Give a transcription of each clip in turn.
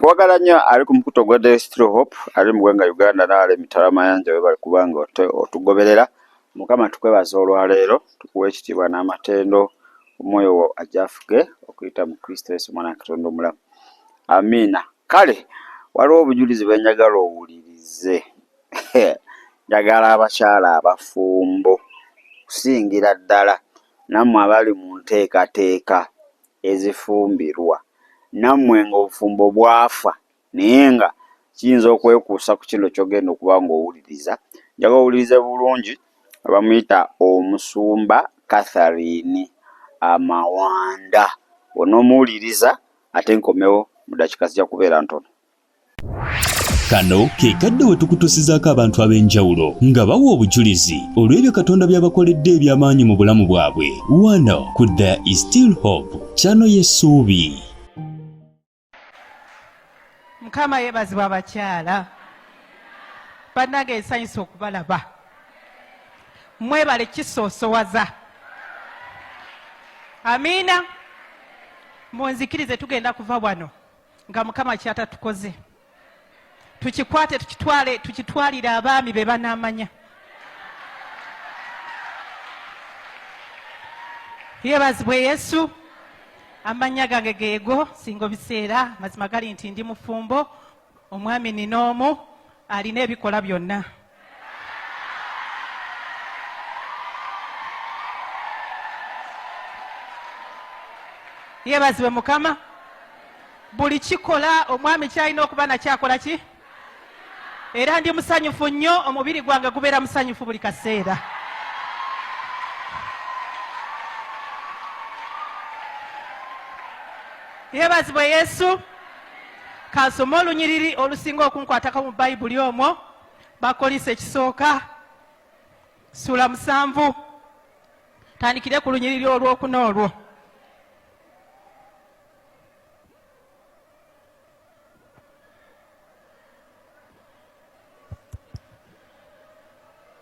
Nkwagala nnyo ali ku mukutu ogwa The Still Hope ali mu ggwanga Uganda n'awala emitala mayanja webale kubanga otugoberera. Mukama tukwebaza olwaleero tukuwa ekitiibwa n'amatendo omwoyo wo ajja afuge okuyita mu Kristo Yesu omwana wa Katonda omulamu. Amiina. Kale waliwo obujulizi bwe njagala owulirize. Njagala abakyala abafumbo kusingira ddala nammwe abali mu nteekateeka ezifumbirwa nammwe ng'obufumbo bwafa naye nga kiyinza okwekuusa ku kino ky'ogenda okuba ng'owuliriza. Njagala owulirize bulungi bamuyita omusumba Catherine Mawanda. Bw'onoomuwuliriza ate nkomewo mu ddakiika zijja kubeera ntono. Kano ke kadde we tukutusizaako abantu ab'enjawulo nga bawa obujulizi olw'ebyo Katonda by'abakoledde eby'amaanyi mu bulamu bwabwe. Wano ku There is Still Hope, kyano y'essuubi. Mukama yeebazibwa abakyala bannange, nsanyusa okubalaba. Mwebale kisoosowaza. Amiina. Munzikirize tugenda kuva wano nga Mukama kyatatukoze tukikwate tukitwale tukitwalire abaami be banaamanya. Yeebazibwe Yesu. Amannya gange geego singo biseera. Mazima gali nti ndi mufumbo, omwami nina omu alina ebikola byonna. Yeebazibwe Mukama. Buli kikola omwami kyalina okuba nakyakola ki, era ndi musanyufu nnyo, omubiri gwange gubeera musanyufu buli kaseera. Yeebazibwe Yesu. Kansome olunyiriri olusinga okunkwatako mu Bayibuli omwo, Bakkolinso ekisooka ssuula 7, tandikire ku lunyiriri olwokuna olwo.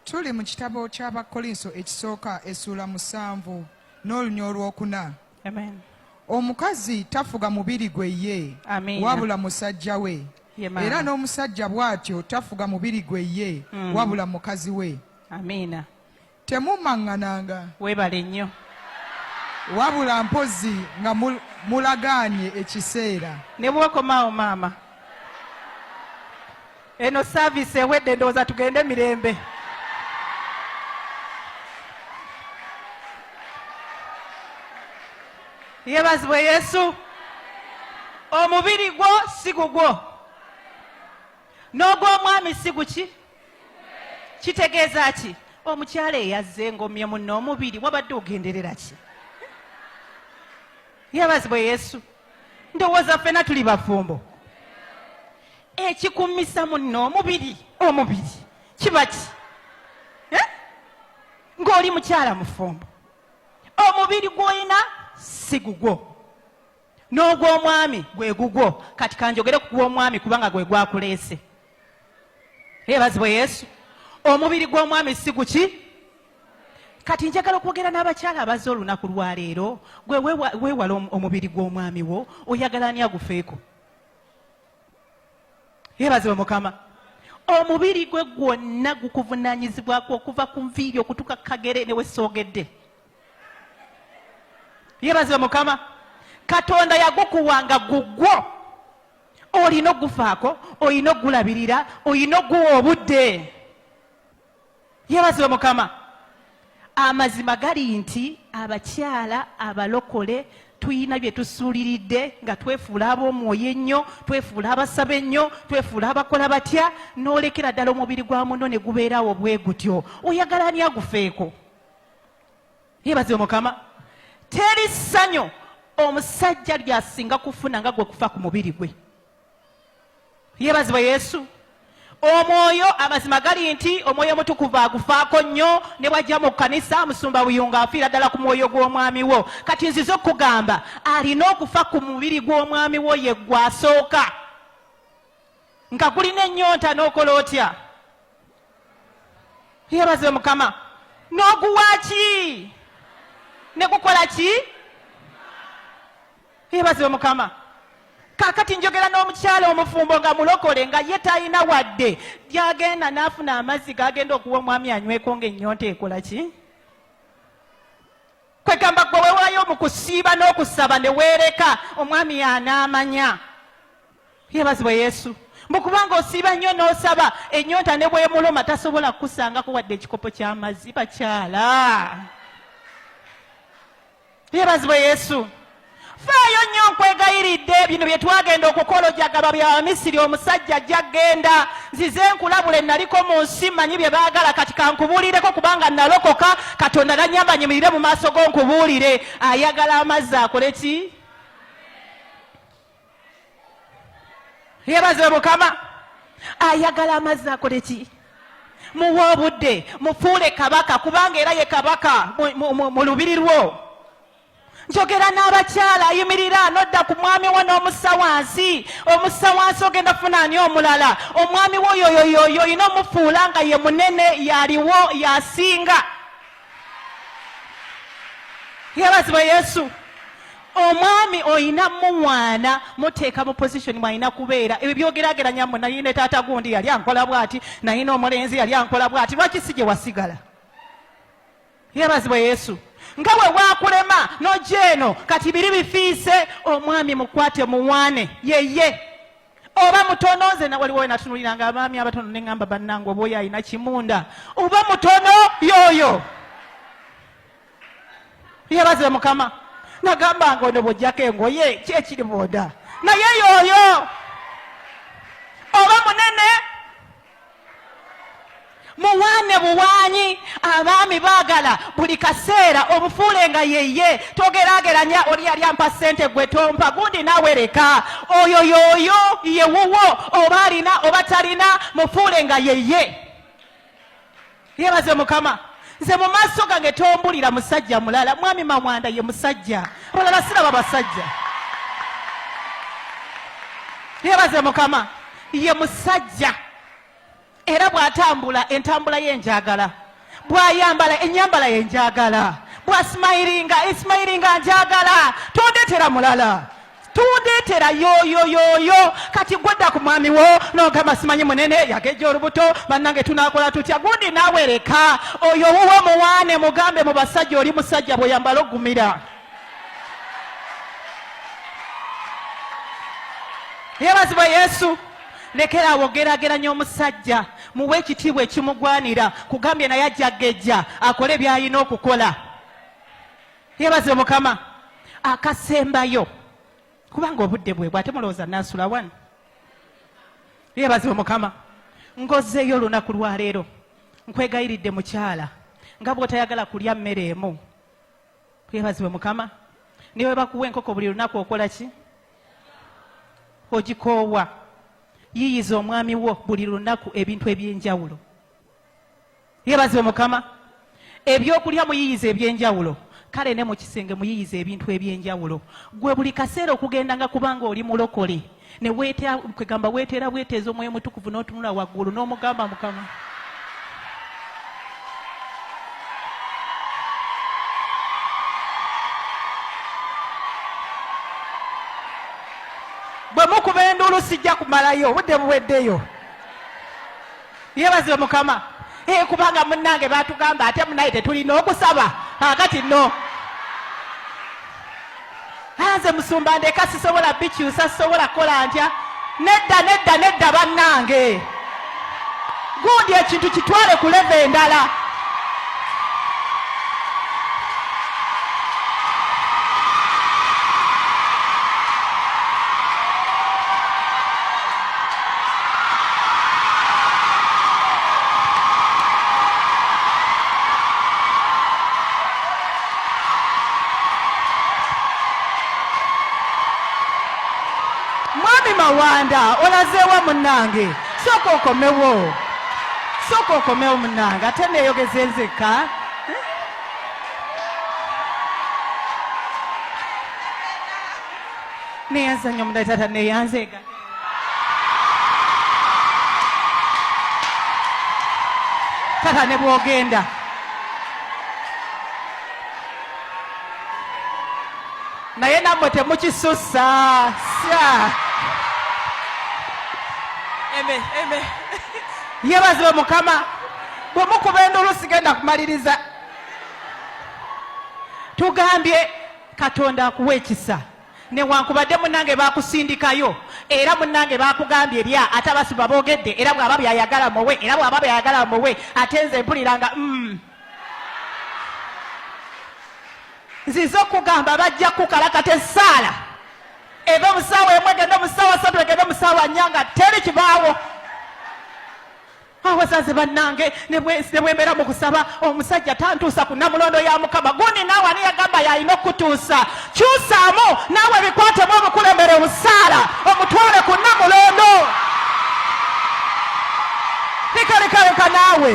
Tuli mu kitabo ky'Abakkolinso ekisooka essuula 7 n'oluny olwokuna. Amen. Omukazi tafuga mubiri gwe ye, Amiina. wabula musajja we. Ye maama. Era n'omusajja bw'atyo tafuga mubiri gwe ye, wabula mukazi we. Amiina. Temumaŋŋananga. Weebale nnyo. Wabula mpozzi nga mulagaanye ekiseera. Ne bw'okomaawo maama. Eno service ewedde, ndowooza tugende mirembe. Yeebazibwe Yesu. Omubiri gwo si gugwo, n'ogw'omwami si guki. Kitegeeza ki? Omukyala eyazze ng'omye munno omubiri, wabadde ogenderera ki? Yeebazibwe Yesu. Ndowooza ffena tuli bafumbo. Ekikumisa munno omubiri, omubiri kiba ki? Ng'oli mukyala mufumbo, omubiri gw'olina si gugwo, n'ogw'omwami gwe gugwo. Kati kanjogere ku gw'omwami kubanga gwe gwakuleese. Yeebazibwe Yesu. Omubiri gw'omwami si guki? Kati njagala okwogera n'abakyala abazze olunaku lwa leero. Gwe weewala omubiri gw'omwami wo, oyagala ani agufeeko? Yeebazibwe Mukama. Omubiri gwe gwonna gukuvunaanyizibwako okuva ku nviiri okutuuka ku kagere ne wesoogedde. Yeebazibwe Mukama. Katonda yagukuwa nga gugwo, olina okugufaako, olina okugulabirira, olina okuguwa obudde. Yeebazibwe Mukama. Amazima gali nti abakyala abalokole tulina bye tusuuliridde nga twefuula ab'omwoyo ennyo, twefuula abasaba ennyo, twefuula abakola batya, n'olekera ddala omubiri gwa munno ne gubeerawo bwe gutyo. Oyagala ani agufeeko? Yeebazibwe Mukama. Teri ssanyu omusajja ly'asinga kufuna nga gwe kufa ku mubiri gwe. Yeebazibwe Yesu. Omwoyo, amazima gali nti omwoyo omutukuvu agufaako nnyo, ne bw'ajja mu kkanisa musumba Buyungo afiira ddala ku mwoyo gw'omwami wo. Kati nzize okukugamba, alina okufa ku mubiri gw'omwami wo ye ggwe asooka. Nga gulina ennyonta n'okola otya? Yeebazibwe Mukama. N'oguwa ki? Ne gukola ki? Yeebazibwe Mukama. Kaakati njogera n'omukyala omufumbo nga mulokole nga ye talina wadde gy'agenda n'afuna amazzi g'agenda okuwa omwami anyweko ng'ennyonta ekola ki? Kwegamba gwe wewaayo mu kusiiba n'okusaba ne weereka omwami y'anaamanya. Yeebazibwe Yesu. Mbu kubanga osiiba nnyo n'osaba, ennyonta ne bw'emuluma tasobola kukusangako wadde ekikopo ky'amazzi. Bakyala. Yeebazibwe Yesu. Faayo nnyo nkwegayiridde, bino bye twagenda okukola ojagaba bya Misiri, omusajja ajja genda. Nzize nkulabule, naliko mu nsi mmanyi bye baagala, kati kankubuulireko kubanga nalokoka, Katonda nanyamba nyimirire mu maaso go nkubuulire. Ayagala amazzi akole ki? Yeebazibwe Mukama. Ayagala amazzi akole ki? Muwe obudde, mufuule kabaka, kubanga era ye kabaka mu lubiri lwo. Njogera n'abakyala, ayimirira n'odda ku mwami wo n'omussa wansi, omussa wansi ogenda kufuna ani omulala? Omwami wo yoyo yoyo olina omufuula nga ye munene, yaliwo, yasinga. Yeebazibwe Yesu. Omwami olina muwaana, muteeka mu position mwalina kubeera. Ebyo byogerageranya mbu naye ne taata gundi yali ankola bw'ati, naye n'omulenzi yali ankola bw'ati, lwaki si gye wasigala? Yeebazibwe Yesu. Nga bwe bwakulema n'ojja eno, kati biri bifiise. Omwami mukwate muwaane yeye, oba mutono. Nze waliwo we natunuliranga abaami abatono ne ŋŋamba bannange oba oyo alina kimunda, oba mutono yooyo. Yeebazibwe Mukama. Nagambanga ono bw'ojjako engoye ki ekiri munda, naye yooyo oba munene. Muwaane buwaanyi. Abaami baagala buli kaseera omufuule nga yeye. Togeraageranya oli yali ampa ssente gwe tompa, gundi naawe leka. Oyo yooyo ye wuwo, oba alina oba talina, mufuule nga yeye. Yebaze Mukama. Nze mu maaso gange tombulira musajja mulala. Mwami Mawanda ye musajja, abalala siraba basajja. Yebaze Mukama, ye musajja. Era bw'atambula entambula ye njagala, bw'ayambala ennyambala ye njagala, bw'asimayiringa esimayiringa njagala. Tondeetera mulala, tundeetera yoyo yoyo. Kati gwedda ku mwami wo n'ogamba simanyi munene yagejja olubuto, bannange tunaakola tutya? Gundi naawe leka oyo wuwo muwaane, mugambe mu basajja oli musajja, bw'oyambala ogumira. Yeebazibwe Yesu. Lekera awo ogerageranya omusajja, muwe ekitiibwa ekimugwanira, kugambye naye ajja gejja akole by'alina okukola. Yeebazibwe Mukama. Akasembayo, kubanga obudde bwebwe, ate mulowooza naasula wano. Yeebazibwe Mukama. Ngozeeyo olunaku lwaleero, nkwegayiridde mukyala, nga bw'otayagala kulya mmere emu. Yeebazibwe Mukama. Ne bwe bakuwa enkoko buli lunaku okola ki? Ogikoowa. Yiyiza omwami wo buli lunaku ebintu eby'enjawulo. Yeebazibwe Mukama. Ebyokulya muyiyize eby'enjawulo, kale ne mu kisenge muyiyize ebintu eby'enjawulo. Gwe buli kaseera okugendanga kubanga oli mulokole ne weetera, kwegamba weeteera bweteeza Omwoyo Mutukuvu n'otunula waggulu n'omugamba Mukama. Bwe mukuba enduulu sijja kumalayo, obudde buweddeyo. Yeebazibwe Mukama. Kubanga munnange baatugamba ate munaye tetulina okusaba kaakati no. Nze musumba ndeka sisobola bikyusa, sisobola kukola ntya. Nedda, nedda, nedda bannange. Gundi ekintu kitwale ku leve endala. Mwami Mawanda olazeewa munnange? Sooka okomewo, sooka okomewo munnange, ate neeyogeze nzekka. Neyanza nnyo mundaye taata, neyanzeega. Taata ne bw'ogenda naye nammwe temukisussa sya. Amen. Amen. Yeebazibwe Mukama. Bwe mukuba enduulu sigenda kumaliriza. Tugambye Katonda akuwa ekisa. Newankubadde munnange baakusindikayo era munnange baakugambye lya ate abasumba boogedde era bw'aba by'ayagala muwe era bw'aba by'ayagala muwe ate nze mpulira nga mm. Nzize okugamba bajja kukalakata essaala eve mu ssaawa emu egende mu ssaawa ssatu egende mu ssaawa nnya nga teri kibaawo. Awazaze bannange ne bwe mbeera mu kusaba omusajja tantuusa ku namulondo ya Mukama. Gundi naawe ani yagamba y'alina okukutuusa? Kyusaamu naawe bikwatemu obukulembere obusaala omutwale ku namulondo. Leka leka leka naawe.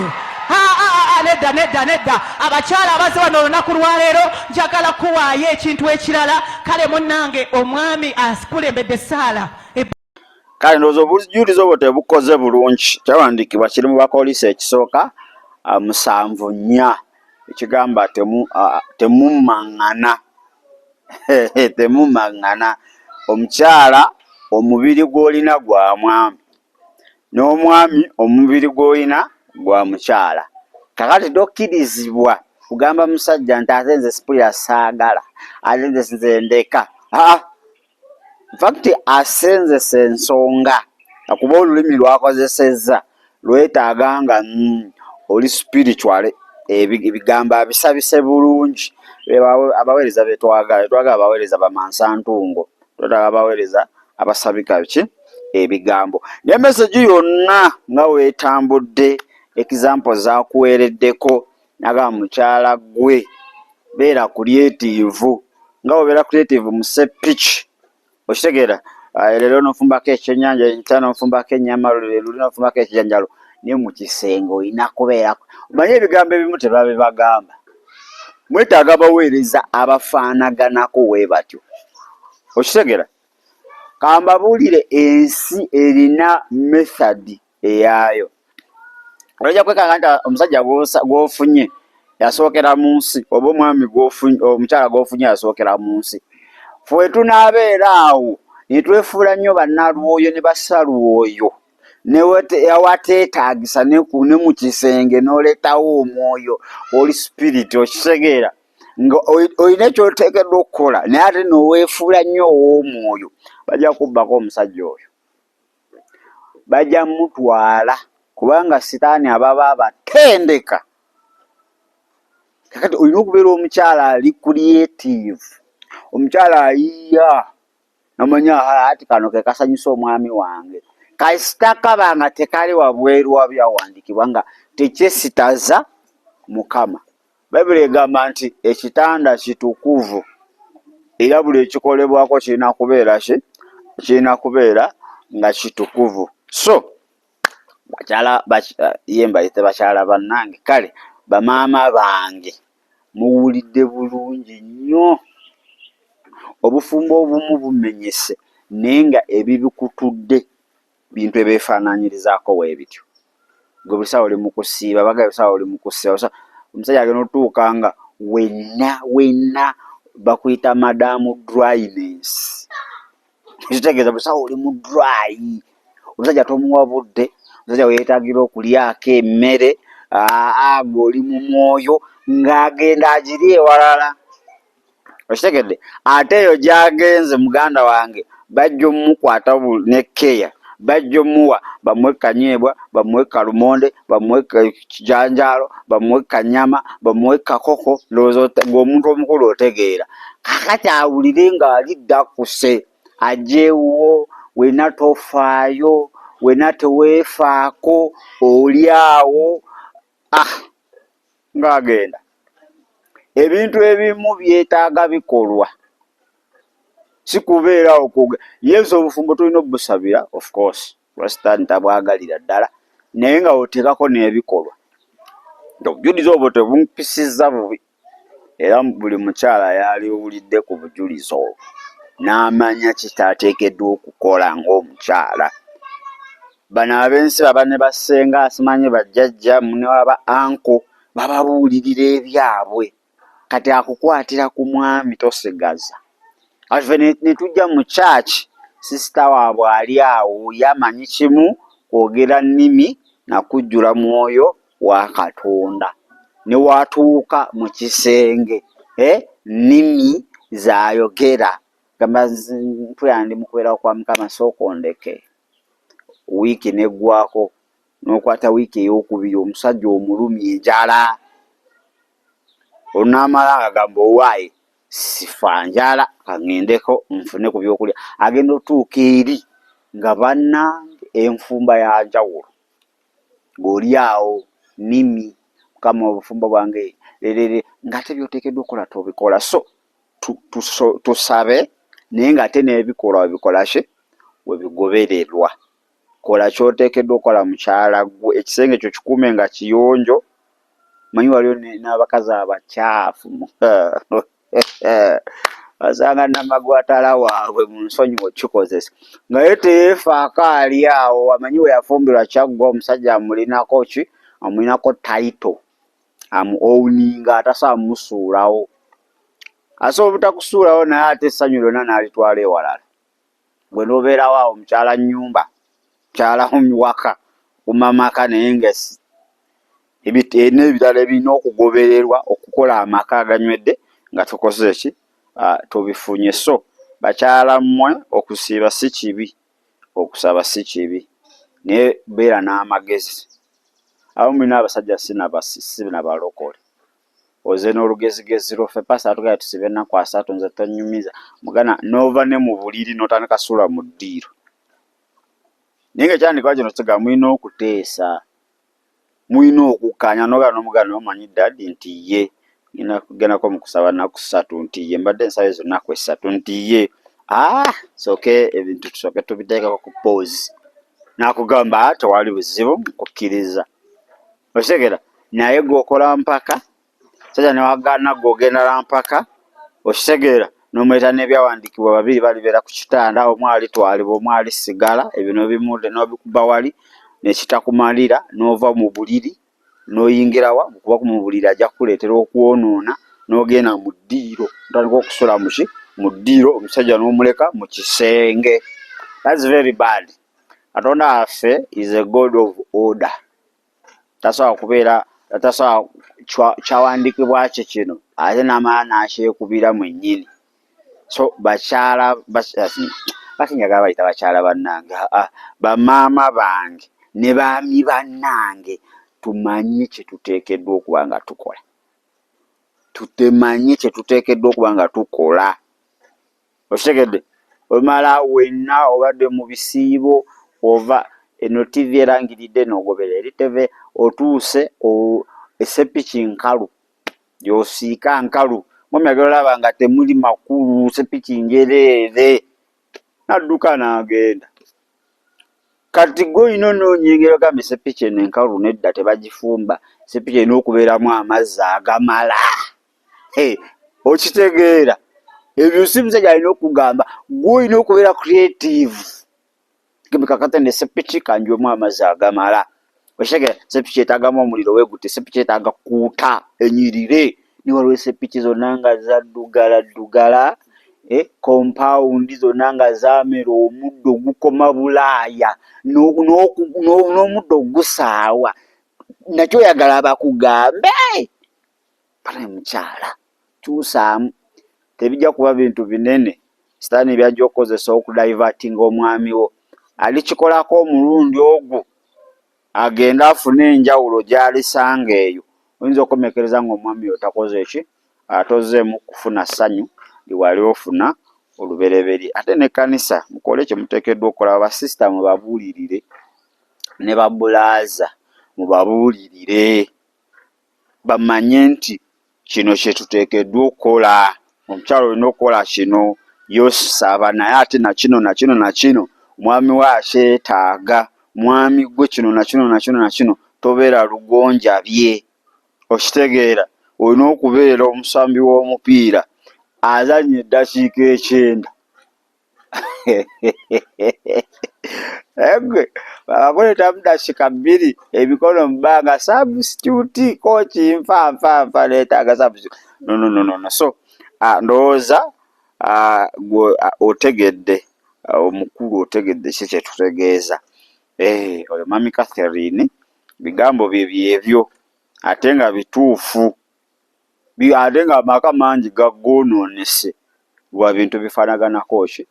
Nedda nedda nedda. Abakyala abaze wano olunaku lwaleero njagala kuwaayo ekintu ekirala. Kale munnange omwami akulembedde essaala. Kale ndowooza obujulizi obwo tebukoze bulungi. Kyawandiikibwa kiri mu Bakoliso ekisooka 7:4 ekigamba temummaŋŋana. Temummaŋŋana. Omukyala omubiri gw'olina gwa mwami, n'omwami omubiri gw'olina gwa mukyala. Kakati tokkirizibwa kugamba musajja nti ate nze sipulira saagala, ate nze nze ndeka. Aa, in fact asenzesa ensonga akuba olulimi lw'akozesezza lwetaaga nga oli spiritual, ebigambo abisabise bulungi. Abaweereza be twagala, twagala abaweereza bamansantungo, twetaaga abaweereza abasabika ki ebigambo. Naye message yonna nga weetambudde, example zaakuweereddeko, nagamba mukyala gwe beera creative, nga bw'obeera creative mu ssepiki okitegeera, leero n'ofumbako ekyennyanja, enkya n'ofumbako ennyama, luli n'ofumbako ekijanjaalo, naye mu kisenge olina kubeerako. Omanyi ebigambo ebimu tebabibagamba. Mwetaaga abaweereza abafaanaganako we batyo. Okitegeera? Kambabuulire ensi erina method eyaayo. Ojja kwekanga nti omusajja gw'ofunye yasookera mu nsi oba omwami omukyala gw'ofunye yasookera mu nsi. Ffe tunaabeera awo ne twefuula nnyo bannalwoyo ne bassalwoyo awateetaagisa ne mu kisenge n'oleetawo omwoyo oli spirit okitegeera nga olina ky'oteekeddwa okukola naye ate n'oweefuula nnyo ow'omwoyo bajja kubbako omusajja oyo. Bajja mutwala kubanga sitaani ababa abatendeka. Kakati olina okubeera omukyala ali creative, omukyala ayiiya n'omanya ati kano ke kasanyusa omwami wange. Kasita kaba nga tekali wabweru wa byawandiikibwa nga tekyesitaza Mukama. Bayibuli egamba nti ekitanda kitukuvu era buli ekikolebwako kirina kubeera ki? Kirina kubeera nga kitukuvu. So bakyala ye mbayite bakyala bannange, kale bamaama bange muwulidde bulungi nnyo. Obufumbo obumu bumenyese naye nga ebibikutudde bintu ebyefaanaanyirizaako bwe bityo. Gwe buli ssaawa oli mu kusiiba, bagambye buli ssaawa oli mu kusiiba. Omusajja agenda otuuka nga wenna wenna bakuyita madaamu dryness. Ekitegeeza buli ssaawa oli mu dry. Omusajja tomuwa budde, omusajja we yeetaagira okulyako emmere, aa gwe oli mu mwoyo ng'agenda agirye ewalala. Okitegedde? Ate eyo gy'agenze muganda wange bajja omukwata ne keya, bajja omuwa bamuwe kanyeebwa, bamuwe kalumonde, bamuwe kijanjaalo, bamuwe kanyama, bamuwe kakoko, ndowooza ng'omuntu omukulu otegeera. Kaakati awulire ng'ali ddakuse ajja ewuwo wenna tofaayo, wenna teweefaako, oli awo ah ng'agenda. Ebintu ebimu byetaaga bikolwa, si kubeera awo yes obufumbo tulina obbusabira of course kuba sitaani tabwagalira ddala naye nga oteekako n'ebikolwa. Obujulizi obwo tebumpisizza bubi era buli mukyala yaliwulidde ku bujulizi obwo n'amanya ki ky'ateekeddwa okukola ng'omukyala. Bano ab'ensi baba ne bassenga simanyi bajjajja ne baba uncle bababuulirira ebyabwe kati akukwatira ku mwami tosigaza. Kati ffe ne tujja mu church sister waabwe ali awo ye amanyi kimu Kwogera nnimi na kujjula mwoyo wa Katonda. Ne watuuka mu kisenge, eh, nnimi z'ayogera. Gamba mpulira ndi mu kubeerawo kwa Mukama, sooka ondeke. Wiiki n'eggwaako, n'okwata wiiki ey'okubiri, omusajja omulumya enjala. Olunaamala ng'agamba owaaye sifa njala kaŋŋendeko nfune ku byokulya. Agenda otuuka eri nga bannange enfumba ya njawulo ng'oli awo nnimi mukama obufumbo bwange lerere ng'ate by'oteekeddwa okukola tobikola. So tusabe naye ng'ate n'ebikolwa webikola ki webigobererwa. Kola ky'oteekeddwa okukola mukyala ggwe, ekisenge kyo kikuume nga kiyonjo. Manyi waliyo n'abakazi abakyafu osanga namagwatala waabwe mu nsonyi okikozesa nga ye teyeefaako ali awo amanyi we yafumbirwa kyaggwa omusajja amulinako ki amulinako tayito amu owuninga atasobola mumusuulawo asobola obutakusuulawo naye ate essanyu lyonna n'alitwala ewalala. Gwe nobeerawo awo mukyala nyumba mukyala waka kuma maka naye nga n'ebirala ebirina okugobererwa okukola amaka aganywedde nga tukoze ki tubifunye. So bakyala mmwe okusiiba si kibi, okusaba si kibi naye beera n'amagezi. Abamu mulina abasajja si na balokole. Oze n'olugezigezi lwo ffe pastor atugambye tusibe ennaku asatu nze tonyumiza mugana n'ova ne mu buliri n'otandika sula mu ddiiro naye nga ekyandikibwa kino kigamba mulina okuteesa mulina okukkaanya n'ogamba n'omuganda omanyi daddy nti ye ngenda kugendako mu kusaba nnaku ssatu nti ye mbadde nsaba ezo nnaku essatu nti ye ah sooke ebintu tusooke tubiteekeko ku pause n'akugamba ah, tewali buzibu nkukkiriza Okitegera naye gwe okola mpaka sajja newagaana gwe ogenda la mpaka okitegeera nomuleeta n'ebyawandiikibwa babiri balibeera ku kitanda omu alitwalibwa omu alisigala ebyo nobimude nobikuba wali nekitakumalira nova mu buliri noyingirawa kuba mu buliri ajja kukuleetera okwonoona nogenda mu ddiiro otandika okusula muki mu ddiiro omusajja n'omuleka mu kisenge. That's very bad. Katonda waffe is a god of order. Tasobola kubeera tasobola kyawandikibwa kye kino ate n'amala n'akyekubira mwennyini. So bakyala bati njagala bayita bakyala bannange aa bamaama bange ne baami bannange tumanye kye tuteekeddwa okuba nga tukola. Tutemanye kye tuteekeddwa okuba nga tukola. Okitegedde? Olumala wenna obadde mu bisiibo ova eno ttivi erangiridde n'ogoberera eri ttivi otuuse essepiki nkalu gy'osiika nkalu mwami agenda olaba nga temuli makulu ssepiki njereere n'adduka n'agenda. Kati ggwe olina onoonya engeri ogamba essepiki eno enkalu nedda tebagifumba, essepiki erina okubeeramu amazzi agamala. Okitegeera? Ebyo si musajja alina okugamba, gwe olina okubeera creative. Gembe kakati eno essepiki kanjwemu amazzi agamala. Okitegeera? Essepiki yetaagamu omuliro weguti, essepiki yetaaga kuuta enyirire. Naye waliwo essepiki zonna nga zaddugala ddugala, eh, compound zonna nga zaamera omuddo gukoma Bulaaya n'omuddo gusaawa nakyo oyagala bakugambe? Banaye mukyala kyusaamu tebijja kuba bintu binene sitaani byajja okukozesa okudivertinga omwami wo alikikolako omulundi ogwo agende afune enjawulo gy'alisanga eyo oyinza okukomekereza ng'omwami yo takoze ki atozeemu kufuna ssanyu liwali ofuna olubereberye ate n'ekkanisa mukole kye muteekeddwa okukola basisita mubabuulirire ne babulaaza mubabuulirire bamanye nti kino kye tuteekeddwa okukola, omukyala olina okukola kino, ye osaba naye ate na kino na kino na kino omwami we akyetaaga, mwami gwe kino na kino na kino na kino tobeera lugonjabye okitegeera olina okubeera omusambi w'omupiira azannya eddakiika ekyenda. Egwe bakuletamu dakika bbiri emikono mu bbanga substitute kooki nfa nfa nfa neetaaga substitute no no no no so ah, ndowooza ah, gwe ah, otegedde omukulu otegedde ki kye tutegeeza. Eh, oyo mami Catherine bigambo bye byebyo ate nga bituufu ate nga amaka mangi gagoonoonese lwa bintu bifaanaganako ki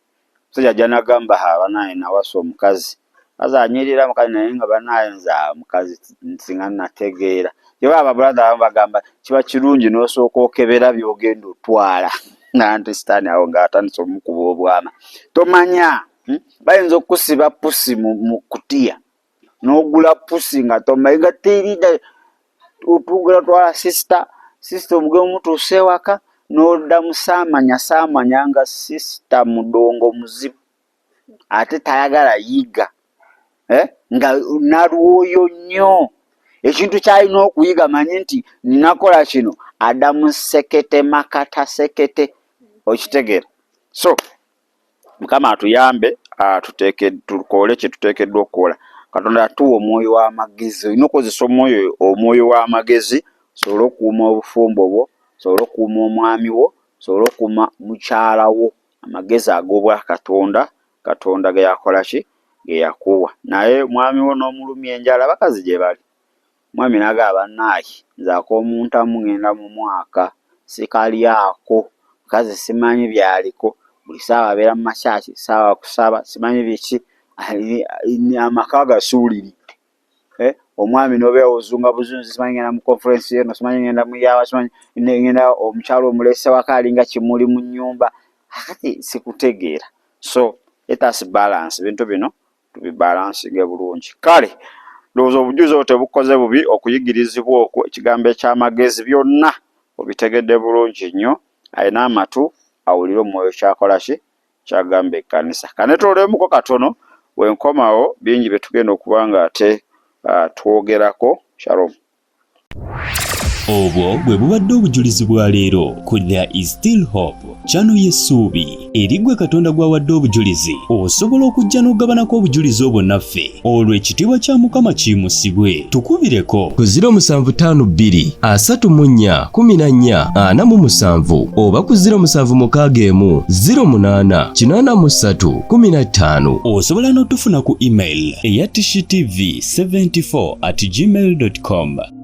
omusajja ajja nagamba ha banaye nawasa omukazi kazi anyirira mukazi naye nga banaye nze omukazi singa nategeera yoba ababrother abamu bagamba kiba kirungi n'osooka okebera by'ogenda otwala nanti sitaani awo ng'atandise omukuba obwama tomanya hmm? Bayinza okukusiba pusi mu kutiya n'ogula pusi nga tomanyi nga terida otugula twala sisita sisita omuge omutuusa ewaka n'oddamu saamanya saamanya nga sisita mudongo muzibu ate tayagala yiga eh? Nga nalwoyo nnyo ekintu kyalina okuyiga manyi nti ninakola kino adamu sekete makata sekete okitegeera. So mukama atuyambe atuteeke tukoole kye tuteekeddwa okukola. Katonda atuwa omwoyo w'amagezi, olina okukozesa omwoyo omwoyo w'amagezi osobole okukuuma obufumbo bwo, osobole okukuuma omwami wo, osobole okukuuma mukyala wo, amagezi ag'obwakatonda Katonda ge yakola ki ge yakuwa. Naye omwami wo n'omulumya enjala abakazi gye bali. Omwami n'agamba bannaaye nze ak'omuntamu ngenda mu mwaka sikalyako, mukazi simanyi by'aliko, buli ssaawa abeera mu makyaki, ssaawa kusaba simanyi biki, amaka agasuuliridde. Eh, omwami n'obeera ozunga buzunzi simanyi ngenda mu conference eno simanyi ngenda mu yawa simanyi ngenda omukyalo omulese waka alinga kimuli mu nnyumba akati sikutegeera. So let us balance ebintu bino tubibalansinge bulungi. Kale ndowooza obujuzi obwo tebukoze bubi, okuyigirizibwa okwo ekigambo eky'amagezi byonna obitegedde bulungi nnyo. Alina amatu awulire omwoyo kyakola ki kyagamba ekkanisa. Kanetololemuko katono wenkomawo bingi bye tugenda okuba nga ate twogerako. Shalom. Obwo bwe bubadde obujulizi bwa leero ku There is Still Hope, channel y'essuubi eri ggwe Katonda gw'awadde obujulizi. Osobola okujja n'ogabanako obujulizi obwo naffe, olwo ekitiibwa kya Mukama kiyimusibwe. Tukubireko ku 0752 34 14 47 oba ku 0761 08 83 15. Osobola n'otufuna ku email eya tishtv 74 at gmail com.